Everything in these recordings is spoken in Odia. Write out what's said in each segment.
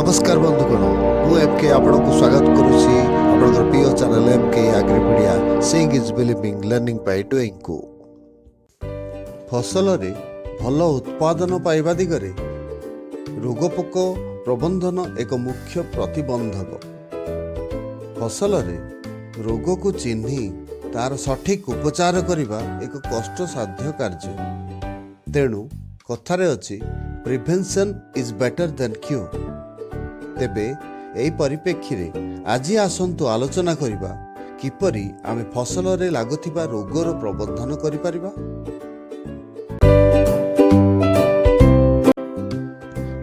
ନମସ୍କାର ବନ୍ଧୁଗଣ, ମୁଁ ଏମ୍ କେ ଆପଣଙ୍କୁ ସ୍ୱାଗତ କରୁଛି ଆପଣଙ୍କର ପ୍ରିୟ ଚ୍ୟାନେଲ ଏମ୍ କେ ଆଗ୍ରିମିଡ଼ିଆ, seeing is believing, learning by ଡୁଇଙ୍ଗକୁ। ଫସଲରେ ଭଲ ଉତ୍ପାଦନ ପାଇବା ଦିଗରେ ରୋଗପୋକ ପ୍ରବନ୍ଧନ ଏକ ମୁଖ୍ୟ ପ୍ରତିବନ୍ଧକ। ଫସଲରେ ରୋଗକୁ ଚିହ୍ନି ତାର ସଠିକ୍ ଉପଚାର କରିବା ଏକ କଷ୍ଟସାଧ୍ୟ କାର୍ଯ୍ୟ। ତେଣୁ କଥାରେ ଅଛି, "Prevention is better than cure." ତେବେ ଏହି ପରିପ୍ରେକ୍ଷୀରେ ଆଜି ଆସନ୍ତୁ ଆଲୋଚନା କରିବା କିପରି ଆମେ ଫସଲରେ ଲାଗୁଥିବା ରୋଗର ପ୍ରବନ୍ଧନ କରିପାରିବା।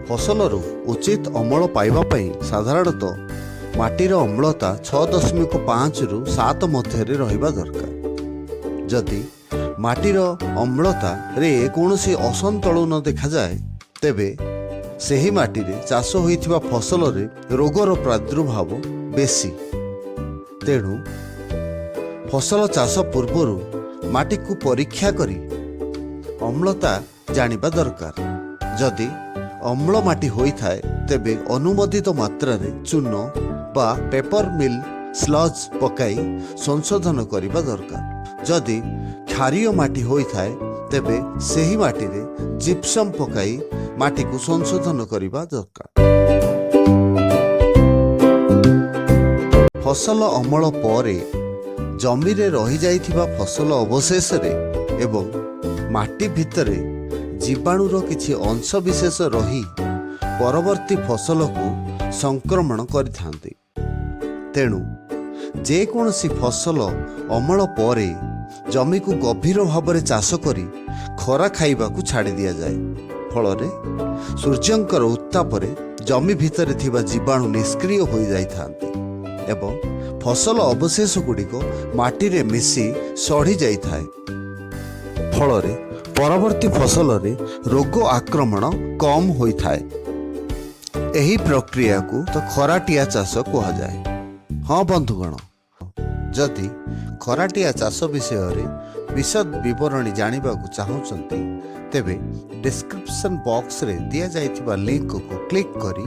ଫସଲରୁ ଉଚିତ ଅମଳ ପାଇବା ପାଇଁ ସାଧାରଣତଃ ମାଟିର ଅମ୍ଳତା 6.5ରୁ 7 ମଧ୍ୟରେ ରହିବା ଦରକାର। ଯଦି ମାଟିର ଅମ୍ଳତାରେ କୌଣସି ଅସନ୍ତୁଳନ ଦେଖାଯାଏ, ତେବେ ସେହି ମାଟିରେ ଚାଷ ହୋଇଥିବା ଫସଲରେ ରୋଗର ପ୍ରାଦୁର୍ଭାବ ବେଶୀ। ତେଣୁ ଫସଲ ଚାଷ ପୂର୍ବରୁ ମାଟିକୁ ପରୀକ୍ଷା କରି ଅମ୍ଳତା ଜାଣିବା ଦରକାର। ଯଦି ଅମ୍ଳ ମାଟି ହୋଇଥାଏ, ତେବେ ଅନୁମୋଦିତ ମାତ୍ରାରେ ଚୂନ ବା ପେପର ମିଲ୍ ସ୍ଲଜ୍ ପକାଇ ସଂଶୋଧନ କରିବା ଦରକାର। ଯଦି କ୍ଷାରୀୟ ମାଟି ହୋଇଥାଏ, ତେବେ ସେହି ମାଟିରେ ଜିପ୍ସମ୍ ପକାଇ ମାଟିକୁ ସଂଶୋଧନ କରିବା ଦରକାର। ଫସଲ ଅମଳ ପରେ ଜମିରେ ରହିଯାଇଥିବା ଫସଲ ଅବଶେଷରେ ଏବଂ ମାଟି ଭିତରେ ଜୀବାଣୁର କିଛି ଅଂଶ ବିଶେଷ ରହି ପରବର୍ତ୍ତୀ ଫସଲକୁ ସଂକ୍ରମଣ କରିଥାନ୍ତି। ତେଣୁ ଯେକୌଣସି ଫସଲ ଅମଳ ପରେ ଜମିକୁ ଗଭୀର ଭାବରେ ଚାଷ କରି ଖରା ଖାଇବାକୁ ଛାଡ଼ି ଦିଆଯାଏ। ଫଳରେ ସୂର୍ଯ୍ୟଙ୍କର ଉତ୍ତାପରେ ଜମି ଭିତରେ ଥିବା ଜୀବାଣୁ ନିଷ୍କ୍ରିୟ ହୋଇଯାଇଥାନ୍ତି ଏବଂ ଫସଲ ଅବଶେଷ ଗୁଡ଼ିକ ମାଟିରେ ମିଶି ସଢ଼ି ଯାଇଥାଏ। ଫଳରେ ପରବର୍ତ୍ତୀ ଫସଲରେ ରୋଗ ଆକ୍ରମଣ କମ୍ ହୋଇଥାଏ। ଏହି ପ୍ରକ୍ରିୟାକୁ ତ ଖରାଟିଆ ଚାଷ କୁହାଯାଏ। ହଁ ବନ୍ଧୁଗଣ, ଯଦି ଖରାଟିଆ ଚାଷ ବିଷୟରେ ବିଶଦ ବିବରଣୀ ଜାଣିବାକୁ ଚାହୁଁଛନ୍ତି, ତେବେ ଡିସ୍କ୍ରିପସନ୍ ବକ୍ସରେ ଦିଆଯାଇଥିବା ଲିଙ୍କକୁ କ୍ଲିକ୍ କରି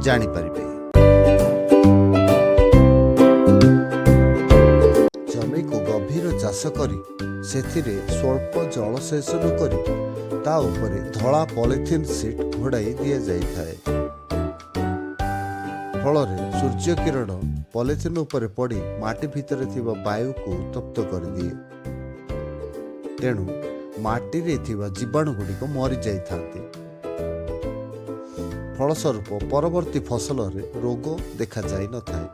ଜାଣିପାରିବେ। ଜମିକୁ ଗଭୀର ଚାଷ କରି ସେଥିରେ ସ୍ୱଳ୍ପ ଜଳସେଚନ କରି ତା ଉପରେ ଧଳା ପଲିଥିନ୍ ସିଟ୍ ଘୋଡ଼ାଇ ଦିଆଯାଇଥାଏ। ଫଳରେ ସୂର୍ଯ୍ୟ କିରଣ ପଲିଥିନ୍ ଉପରେ ପଡ଼ି ମାଟି ଭିତରେ ଥିବା ବାୟୁକୁ ଉତ୍ତପ୍ତ କରିଦିଏ। ତେଣୁ ମାଟିରେ ଥିବା ଜୀବାଣୁ ଗୁଡ଼ିକ ମରିଯାଇଥାନ୍ତି। ଫଳସ୍ୱରୂପ ପରବର୍ତ୍ତୀ ଫସଲରେ ରୋଗ ଦେଖାଯାଇନଥାଏ।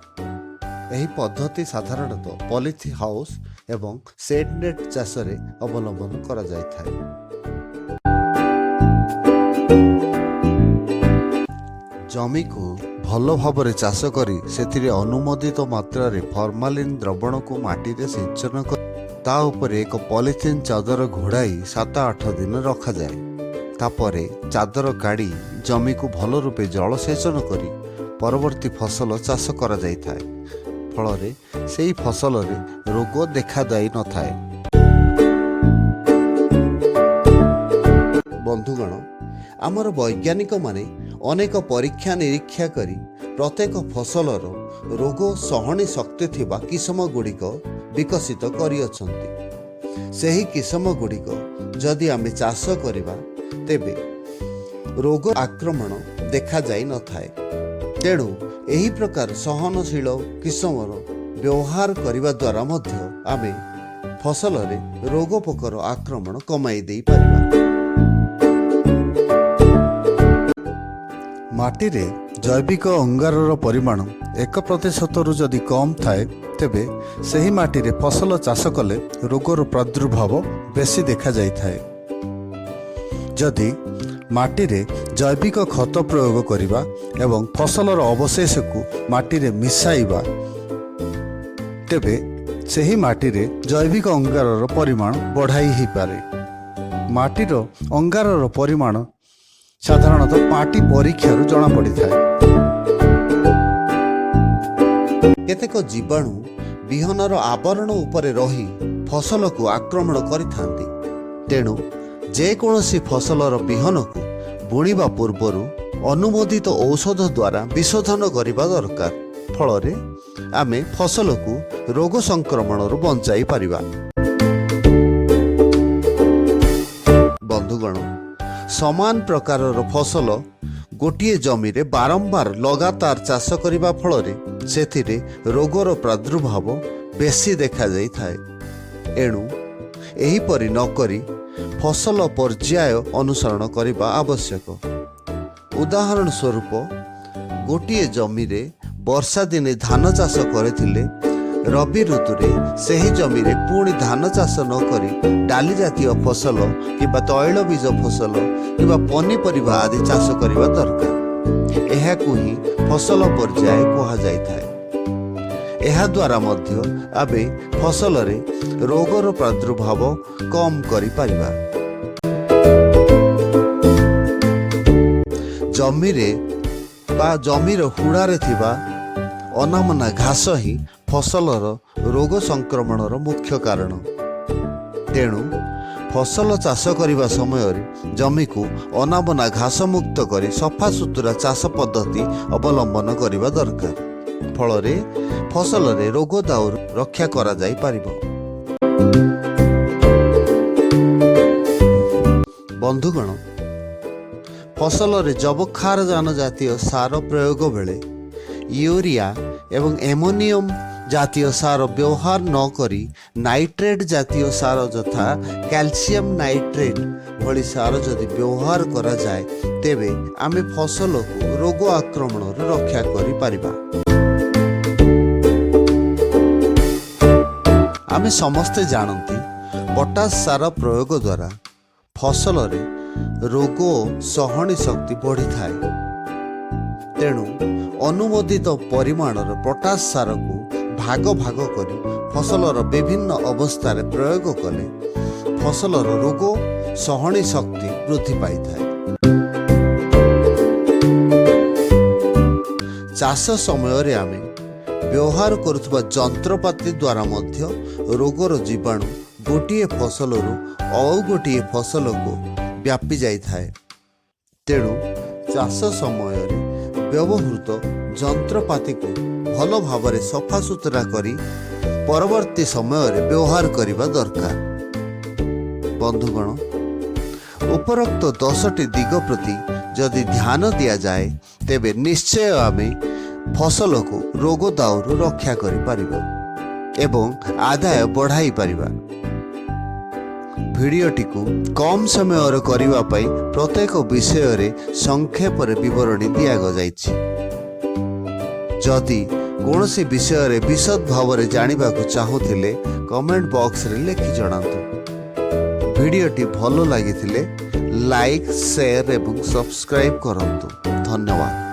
ଏହି ପଦ୍ଧତି ସାଧାରଣତଃ ପଲିଥି ହାଉସ୍ ଏବଂ ସେଡ୍ ନେଟ୍ ଚାଷରେ ଅବଲମ୍ବନ କରାଯାଇଥାଏ। ଜମିକୁ ଭଲ ଭାବରେ ଚାଷ କରି ସେଥିରେ ଅନୁମୋଦିତ ମାତ୍ରାରେ ଫର୍ମାଲିନ୍ ଦ୍ରବଣକୁ ମାଟିରେ ସିଞ୍ଚନ କରି ତା ଉପରେ ଏକ ପଲିଥିନ୍ ଚାଦର ଘୋଡ଼ାଇ 7-8 ଦିନ ରଖାଯାଏ। ତାପରେ ଚାଦର କାଢ଼ି ଜମିକୁ ଭଲ ରୂପେ ଜଳସେଚନ କରି ପରବର୍ତ୍ତୀ ଫସଲ ଚାଷ କରାଯାଇଥାଏ। ଫଳରେ ସେହି ଫସଲରେ ରୋଗ ଦେଖାଯାଇନଥାଏ। ବନ୍ଧୁଗଣ, ଆମର ବୈଜ୍ଞାନିକମାନେ ଅନେକ ପରୀକ୍ଷା ନିରୀକ୍ଷା କରି ପ୍ରତ୍ୟେକ ଫସଲର ରୋଗ ସହଣୀ ଶକ୍ତି ଥିବା କିସମ ଗୁଡ଼ିକ ବିକଶିତ କରିଅଛନ୍ତି। ସେହି କିସମ ଗୁଡ଼ିକ ଯଦି ଆମେ ଚାଷ କରିବା, ତେବେ ରୋଗ ଆକ୍ରମଣ ଦେଖାଯାଇନଥାଏ। ତେଣୁ ଏହି ପ୍ରକାର ସହନଶୀଳ କିସମର ବ୍ୟବହାର କରିବା ଦ୍ୱାରା ମଧ୍ୟ ଆମେ ଫସଲରେ ରୋଗ ପୋକର ଆକ୍ରମଣ କମାଇ ଦେଇପାରିବା। ମାଟିରେ ଜୈବିକ ଅଙ୍ଗାରର ପରିମାଣ 1%ରୁ ଯଦି କମ୍ ଥାଏ, ତେବେ ସେହି ମାଟିରେ ଫସଲ ଚାଷ କଲେ ରୋଗର ପ୍ରାଦୁର୍ଭାବ ବେଶୀ ଦେଖାଯାଇଥାଏ। ଯଦି ମାଟିରେ ଜୈବିକ ଖତ ପ୍ରୟୋଗ କରିବା ଏବଂ ଫସଲର ଅବଶେଷକୁ ମାଟିରେ ମିଶାଇବା, ତେବେ ସେହି ମାଟିରେ ଜୈବିକ ଅଙ୍ଗାରର ପରିମାଣ ବଢ଼ାଇ ହୋଇପାରେ। ମାଟିର ଅଙ୍ଗାରର ପରିମାଣ ସାଧାରଣତଃ ମାଟି ପରୀକ୍ଷାରୁ ଜଣାପଡ଼ିଥାଏ। କେତେକ ଜୀବାଣୁ ବିହନର ଆବରଣ ଉପରେ ରହି ଫସଲକୁ ଆକ୍ରମଣ କରିଥାନ୍ତି। ତେଣୁ ଯେକୌଣସି ଫସଲର ବିହନକୁ ବୁଣିବା ପୂର୍ବରୁ ଅନୁମୋଦିତ ଔଷଧ ଦ୍ୱାରା ବିଶୋଧନ କରିବା ଦରକାର। ଫଳରେ ଆମେ ଫସଲକୁ ରୋଗ ସଂକ୍ରମଣରୁ ବଞ୍ଚାଇ ପାରିବା। ବନ୍ଧୁଗଣ, ସମାନ ପ୍ରକାରର ଫସଲ ଗୋଟିଏ ଜମିରେ ବାରମ୍ବାର ଲଗାତାର ଚାଷ କରିବା ଫଳରେ ସେଥିରେ ରୋଗର ପ୍ରାଦୁର୍ଭାବ ବେଶୀ ଦେଖାଯାଇଥାଏ। ଏଣୁ ଏହିପରି ନକରି ଫସଲ ପର୍ଯ୍ୟାୟ ଅନୁସରଣ କରିବା ଆବଶ୍ୟକ। ଉଦାହରଣ ସ୍ୱରୂପ, ଗୋଟିଏ ଜମିରେ ବର୍ଷା ଦିନେ ଧାନ ଚାଷ କରିଥିଲେ ରବି ଋତୁରେ ସେହି ଜମିରେ ପୁଣି ଧାନ ଚାଷ ନ କରି ଡାଲି ଜାତୀୟ ଫସଲ କିମ୍ବା ତୈଳବୀଜ ଫସଲ କିମ୍ବା ପନିପରିବା ଆଦି ଚାଷ କରିବା ଦରକାର। ଏହାକୁ ହିଁ ଫସଲ ପର୍ଯ୍ୟାୟ କୁହାଯାଇଥାଏ। ଏହାଦ୍ୱାରା ମଧ୍ୟ ଆମେ ଫସଲରେ ରୋଗର ପ୍ରାଦୁର୍ଭାବ କମ୍ କରିପାରିବା। ଜମିରେ ବା ଜମିର ହୁଡ଼ାରେ ଥିବା ଅନାବନା ଘାସ ହିଁ ଫସଲର ରୋଗ ସଂକ୍ରମଣର ମୁଖ୍ୟ କାରଣ। ତେଣୁ ଫସଲ ଚାଷ କରିବା ସମୟରେ ଜମିକୁ ଅନାବନା ଘାସମୁକ୍ତ କରି ସଫାସୁତୁରା ଚାଷ ପଦ୍ଧତି ଅବଲମ୍ବନ କରିବା ଦରକାର। ଫଳରେ ଫସଲରେ ରୋଗ ଦାଉରୁ ରକ୍ଷା କରାଯାଇପାରିବ। ବନ୍ଧୁଗଣ, ଫସଲରେ ଯବକ୍ଷାରଜାନ ଜାତୀୟ ସାର ପ୍ରୟୋଗ ବେଳେ ୟୁରିଆ ଏବଂ ଏମୋନିୟମ ଜାତୀୟ ସାର ବ୍ୟବହାର ନ କରି ନାଇଟ୍ରେଟ୍ ଜାତୀୟ ସାର ଯଥା କ୍ୟାଲସିୟମ ନାଇଟ୍ରେଟ୍ ଭଳି ସାର ଯଦି ବ୍ୟବହାର କରାଯାଏ, ତେବେ ଆମେ ଫସଲକୁ ରୋଗ ଆକ୍ରମଣରୁ ରକ୍ଷା କରିପାରିବା। ଆମେ ସମସ୍ତେ ଜାଣନ୍ତି, ପଟାସ ସାର ପ୍ରୟୋଗ ଦ୍ୱାରା ଫସଲରେ ରୋଗ ସହଣୀ ଶକ୍ତି ବଢ଼ିଥାଏ। ତେଣୁ ଅନୁମୋଦିତ ପରିମାଣର ପଟାସ ସାରକୁ ଭାଗ ଭାଗ କରି ଫସଲର ବିଭିନ୍ନ ଅବସ୍ଥାରେ ପ୍ରୟୋଗ କଲେ ଫସଲର ରୋଗ ସହଣୀ ଶକ୍ତି ବୃଦ୍ଧି ପାଇଥାଏ। ଚାଷ ସମୟରେ ଆମେ ବ୍ୟବହାର କରୁଥିବା ଯନ୍ତ୍ରପାତି ଦ୍ୱାରା ମଧ୍ୟ ରୋଗର ଜୀବାଣୁ ଗୋଟିଏ ଫସଲରୁ ଆଉ ଗୋଟିଏ ଫସଲକୁ ବ୍ୟାପି ଯାଇଥାଏ। ତେଣୁ ଚାଷ ସମୟରେ ବ୍ୟବହୃତ ଯନ୍ତ୍ରପାତିକୁ ଭଲ ଭାବରେ ସଫାସୁତୁରା କରି ପରବର୍ତ୍ତୀ ସମୟରେ ବ୍ୟବହାର କରିବା ଦରକାର। ବନ୍ଧୁଗଣ, ଉପରୋକ୍ତ 10ଟି ଦିଗ ପ୍ରତି ଯଦି ଧ୍ୟାନ ଦିଆଯାଏ, ତେବେ ନିଶ୍ଚୟ ଆମେ ଫସଲକୁ ରୋଗ ଦାଉରୁ ରକ୍ଷା କରିପାରିବା ଏବଂ ଆଦାୟ ବଢ଼ାଇ ପାରିବା। ଭିଡ଼ିଓଟିକୁ କମ୍ ସମୟରେ କରିବା ପାଇଁ ପ୍ରତ୍ୟେକ ବିଷୟରେ ସଂକ୍ଷେପରେ ବିବରଣୀ ଦିଆଯାଇଛି। ଯଦି କୌଣସି ବିଷୟରେ ବିଶଦ ଭାବରେ ଜାଣିବାକୁ ଚାହୁଁଥିଲେ କମେଣ୍ଟ ବକ୍ସରେ ଲେଖି ଜଣାନ୍ତୁ। ଭିଡ଼ିଓଟି ଭଲ ଲାଗିଥିଲେ ଲାଇକ୍, ସେୟାର ଏବଂ ସବସ୍କ୍ରାଇବ୍ କରନ୍ତୁ। ଧନ୍ୟବାଦ।